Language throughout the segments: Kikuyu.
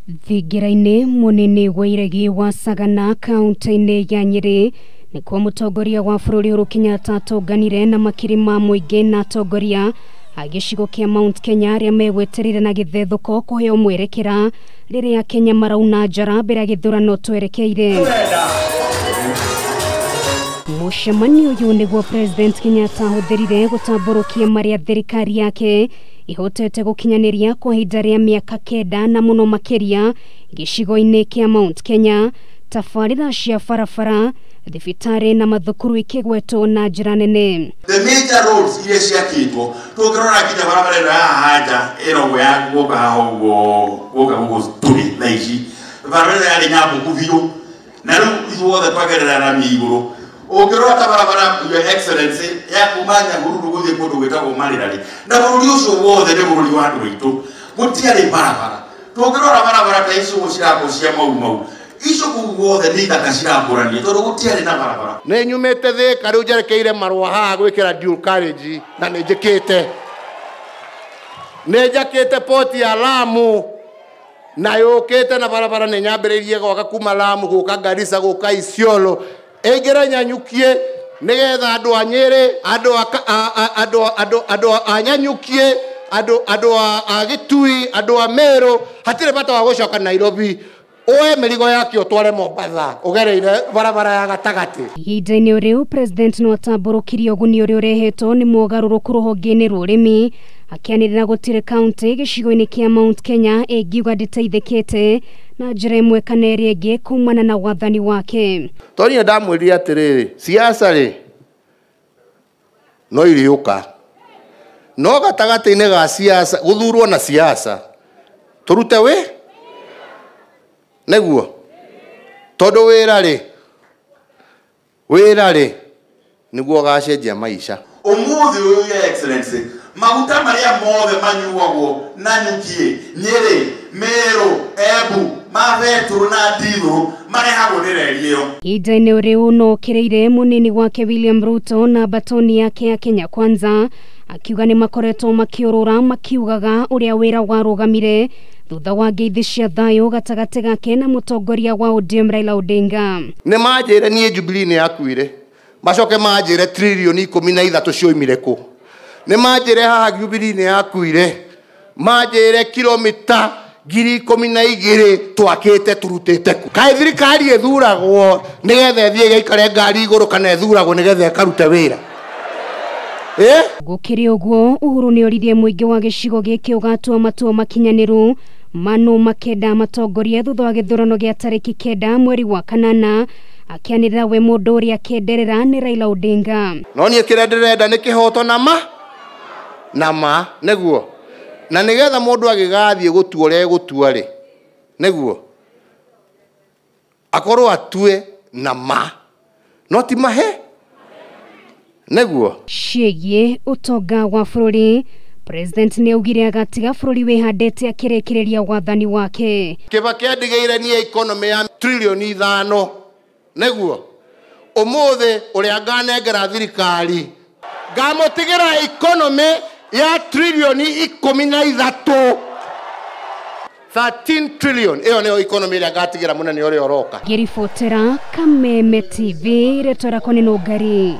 Thingira-inĩ mũnene wa iregi wa Sagana kaunti-inĩ ya Nyĩrĩ nĩkuo mũtongoria wa bũrũri Uhuru Kenyatta atũnganire na makiri ma mũingĩ na atongoria a gĩcigo kĩa Mount Kenya arĩa megweterire na gĩthethũko kũheo mwerekera rĩrĩa Kenya marauna njara mbere ya gĩthurano twerekeire. Mũcemanio ũyũ nĩguo President Kenyatta ahũthĩrire gũtambũrũkia marĩa thirikari yake ihotete gũkinyanĩria kwa ihinda rĩa mĩaka 9 na mũno makĩria gĩcigo-inĩ kĩa Mount Kenya, tabarĩra cia barabara, thibitarĩ na mathukuru ikĩgwetwo na njĩra nene. The major roads iria ciakĩtwo tũngĩrora nginya barabara ĩno ya haha nja ĩno ya gũka haha ũguo gũka gũkũ tũrĩ thaa ici, barabara ĩno yarĩ nyambũku biũ na rĩu ithuothe twagerera rami igũrũ. Ũngĩrora ta barabara Your Excellency ya kuma Nyahururu gũthiĩ kũndũ gwĩtagwo Marĩrarĩ, na bũrũri ũcio wothe nĩ bũrũri wa andũ aitũ, gũtiarĩ barabara. Tũngĩrora barabara ta icio ũguo cirakwo cia Mau Mau, icio kũu guothe nĩ ithaka cirakũrania tondũ gũtiarĩ na barabara. Nĩ nyumĩte Thĩka rĩu njerekeire marũa haha gwĩkĩra dual carriage na nĩ njĩkĩte. Nĩ njakĩte poti ya Lamu na yũkĩte na barabara nĩ nyambĩrĩirie gwaka kuma Lamu gũka Garissa gũka Isiolo ĩingĩre Nyanyukie nĩgetha andũ a Nyĩrĩ, andũ a Nyanyukie, andũ a Gĩtui, andũ a Meru hatirĩ bata wa gũcoka Nairobi. Oe mĩrigo yake ũtware Mombatha ũgereire barabara ya gatagatĩ. Ihinda-inĩ rĩu President no atambũrũkirie ũguni ũrĩa ũrehetwo nĩ mogarũrũku rũhonge-inĩ rwa ũrĩmi, akĩanĩrĩra gũtirĩ kaunti gĩcigo-inĩ kĩa Mount Kenya ĩngiuga ndĩteithĩkĩte na njĩra ĩmwe kana ĩrĩa ĩngĩ kumana na wathani wake. Tondũ niĩ ndamwĩrire atĩrĩrĩ, siasa rĩ no irĩũka, no gatagatĩ-inĩ ga siasa gũthurwo na siasa tũrute wĩ nĩguo, tondũ wĩra rĩ nĩguo ũgacenjia maica. Ũmũthĩ ũyũ Your Excellency, maguta marĩa mothe manyuagwo Nanyukie, Nyĩrĩ, Meru, Embu, ma betũrũ na ndithũrũ marehagwo nĩ reri ĩyo. Ihinda-inĩ rĩu no okĩrĩire mũnini wake William Ruto na batoni yake ya Kenya Kwanza akiuga nĩ makoretwo makĩũrũra makiugaga ũrĩa wĩra warũgamire thutha wa ngeithi cia thayũ gatagatĩ gake na mũtongoria wa ODM Raila Odinga. Nĩ manjĩre niĩ Jubilee nĩ yakuire, macoke manjĩre tririoni 13 cioimire kũ. Nĩ manjĩre haha Jubilee nĩ yakuire, manjĩre kilomita 12,000 twakĩte tũrutĩte kũ. Kaĩ thirikari ĩthuragwo nĩgetha ĩthiĩ ĩgaikare ngari igũrũ kana ĩthuragwo nĩgetha ĩkarute wĩra? Gũkĩrĩ ũguo Uhuru nĩ oririe mũingĩ wa gĩcigo gĩkĩ ũgatua matua makinyanĩru mano makenda matongoria thutha wa gĩthurano gĩa tarĩki 9 mweri wa 8, akĩanĩrĩra we mũndũ ũrĩa akenderera nĩ Raila Odinga. No niĩ kĩrĩa ndĩrenda nĩ kĩhoto na ma na ma nĩguo, na nĩgetha mũndũ agĩgathiĩ gũtua ũrĩa egũtua rĩ nĩguo akorwo atue na ma no ti mahe nĩguo. Ciĩgiĩ ũtonga wa bũrũri, President nĩ augire agatiga bũrũri wĩhandĩte akĩrĩkĩrĩria wathani wake. Kĩbakĩ andigĩire niĩ economy ya tririoni 5 nĩguo ũmũthĩ ũrĩa nganengera thirikari ngamũtigĩra economy ya tririoni 13, 13 trillion. Ĩyo nĩyo economy ĩrĩa ngatigĩra mũnene ũrĩa ũroka. Ngĩribotera Kameme TV, rĩtwa rĩakwa nĩ Nũngari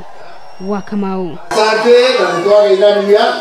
wa Kamau. Asante na nĩtwageithania.